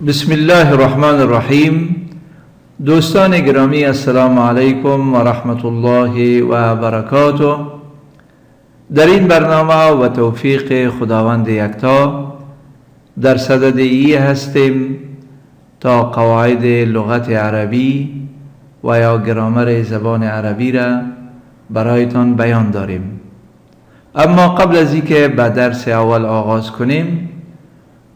بسم الله الرحمن الرحیم. دوستان گرامی، السلام علیکم و رحمت الله و برکاته. در این برنامه و توفیق خداوند یکتا در صدد ای هستیم تا قواعد لغت عربی و یا گرامر زبان عربی را برایتان بیان داریم. اما قبل از اینکه به درس اول آغاز کنیم،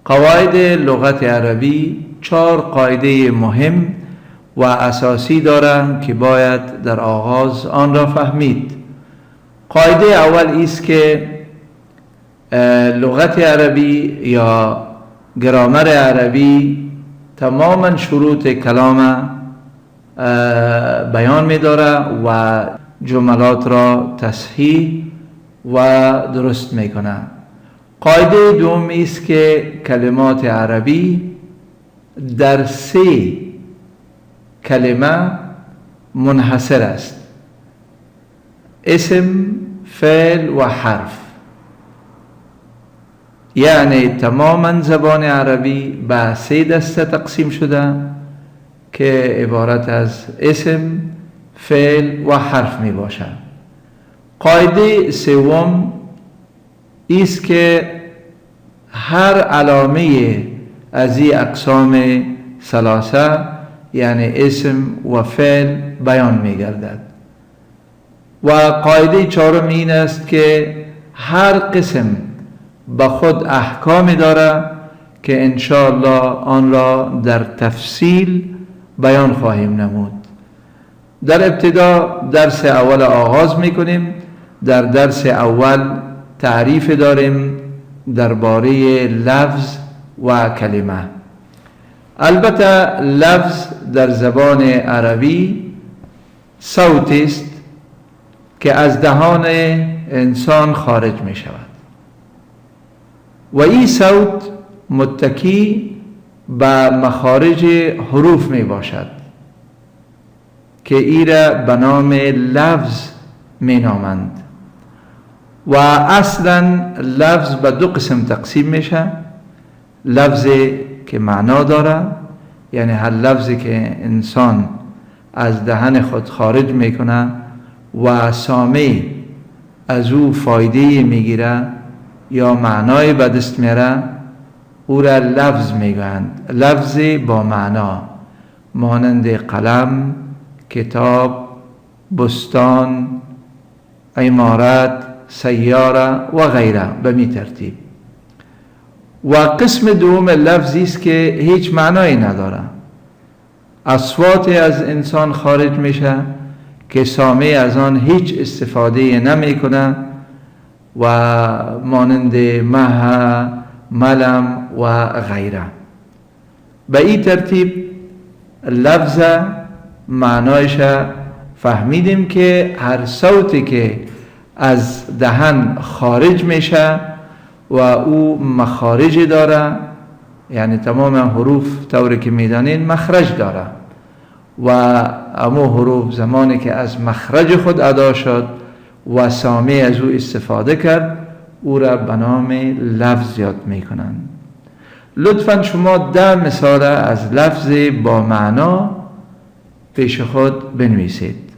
قواعد لغت عربی چهار قاعده مهم و اساسی دارند که باید در آغاز آن را فهمید. قاعده اول است که لغت عربی یا گرامر عربی تماما شروط کلام بیان می داره و جملات را تصحیح و درست میکنه. قاعده دوم است که کلمات عربی در سه کلمه منحصر است: اسم، فعل و حرف. یعنی تماما زبان عربی به سه دسته تقسیم شده که عبارت از اسم، فعل و حرف می باشد. قاعده سوم است که هر علامه از این اقسام ثلاثه، یعنی اسم و فعل، بیان می گردد. و قاعده چهارم این است که هر قسم به خود احکام داره که انشاءالله آن را در تفصیل بیان خواهیم نمود. در ابتدا درس اول آغاز میکنیم. در درس اول تعریف داریم درباره لفظ و کلمه. البته لفظ در زبان عربی صوت است که از دهان انسان خارج می شود و این صوت متکی به مخارج حروف می باشد که ای را به نام لفظ می نامند. و اصلا لفظ به دو قسم تقسیم میشه: لفظ که معنا داره، یعنی هر لفظی که انسان از دهن خود خارج میکنه و سامع از او فایده میگیره یا معنای به دست میاره، او را لفظ میگویند، لفظ با معنا، مانند قلم، کتاب، بستان، عمارت، سیاره و غیره، به می ترتیب. و قسم دوم لفظی است که هیچ معنایی نداره، اصوات از انسان خارج میشه که سامع از آن هیچ استفاده نمیکنه و مانند مه، ملم و غیره. به این ترتیب لفظ معنایش فهمیدیم که هر صوتی که از دهن خارج میشه و او مخارج داره، یعنی تمام حروف طوری که میدانین مخرج داره و امو حروف زمانی که از مخرج خود ادا شد و سامع از او استفاده کرد، او را به نام لفظ یاد میکنند. لطفا شما 10 مثال از لفظ با معنا پیش خود بنویسید.